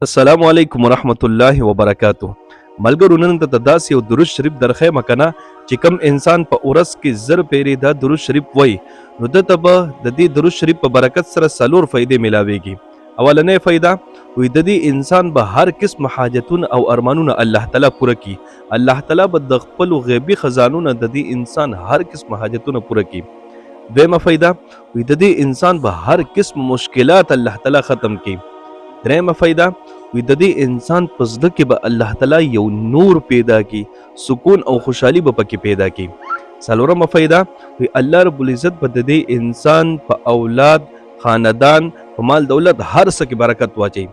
السلام علیکم ورحمت الله وبرکاته. ملګرو، نن ته داسې یو درود شریف درخیم کنه چې کم انسان په ورځ کې 1000 پیرې دا درود شریف وای، نو دته به د دې درود شریف په برکت سره څلور فایدې ملاويږي. اولنې فایده وي، د دې انسان به هر قسم حاجتونه او ارمانونه الله تعالی پوره کړي. الله تعالی به د خپل غیبی خزانونه د دې انسان هر قسم حاجتونه پوره کړي. دویمه فایده وي، د دې انسان به هر قسم مشکلات الله تعالی ختم کړي. درېیمه فایده وي، د دې انسان په زړه کې به الله تعالی یو نور پیدا کړي، سکون او خوشحالي به پکې پیدا کړي. څلورمه فایده وي، الله رب العزت به د دې انسان په اولاد، خاندان، په مال دولت، هر څه کې برکت واچوي.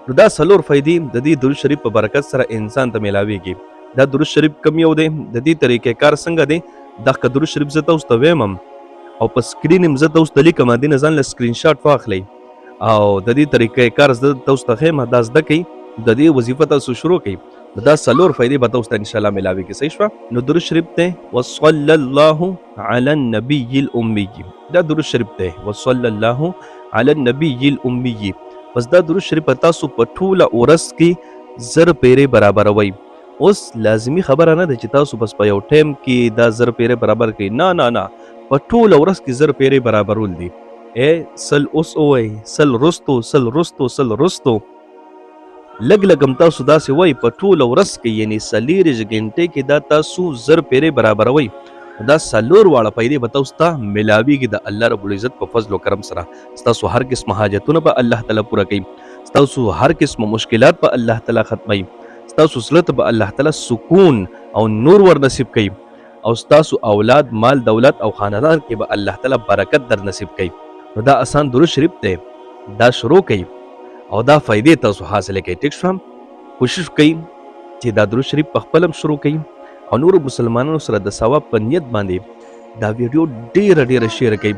نو دا څلور فایدې د دې درود شریف په برکت سره انسان ته میلاویږي. دا درود شریف کم یو دی، د دې طریقې کار څنګه دی، دغه درود شریف زه تاسو ته وایم او په سکرین هم زه تاسو ته لیکم، دې نه ځان له سکرین شاټ واخلئ او د دې طریقې کار زه تاسو ته ښیم. دا زده کړئ، د دې وظیفه تاسو شروع کړئ، نو دا څلور فایدې به تاسو ته انشاءالله میلاویږي. صحیح شوه؟ نو درود شریف دی وصلی الله علی النبی الامي. دا درود شریف دی وصلی الله علی النبی الامي. بس دا درود شریف تاسو په ټوله ورځ کې 1000 پیرې برابروئ. اوس لازمی خبره نه ده چې تاسو بس په یو ټایم کې دا 1000 پیرې برابر کړئ. نه نه نه، په ټوله ورځ کې 1000 پیرې برابرول دي. ای 100 اوس ووایئ، 100 وروستو، 100 وروستو، 100 وروستو، لږ لږ هم تاسو داسې وایئ په ټوله ورځ کې، یعنی 24 ګنټې کې دا تاسو 1000 پیرې برابروئ. دا څلور واړه فایدې به تاسو ته ملاویږي د الله رب العزت په فضل او کرم سره. ستاسو هر قسم حاجتونه به الله تعالی پوره کوي، ستاسو هر قسم مشکلات به الله تعالی ختموي، ستاسو زړه ته به الله تعالی سکون او نور ور نصیب کوي او ستاسو اولاد، مال دولت او خاندان کې به الله تعالی برکت در نصیب کوي. نو دا اسان درود شریف دی، دا شروع کوي او دا فایدې تاسو حاصل کړئ. ټیک شو؟ کوشش کوئ چې دا درود شریف په خپل هم شروع کړئ او نورو مسلمانانو سره د ثواب په نیت باندې دا ویډیو ډیره ډیره شیر کړئ.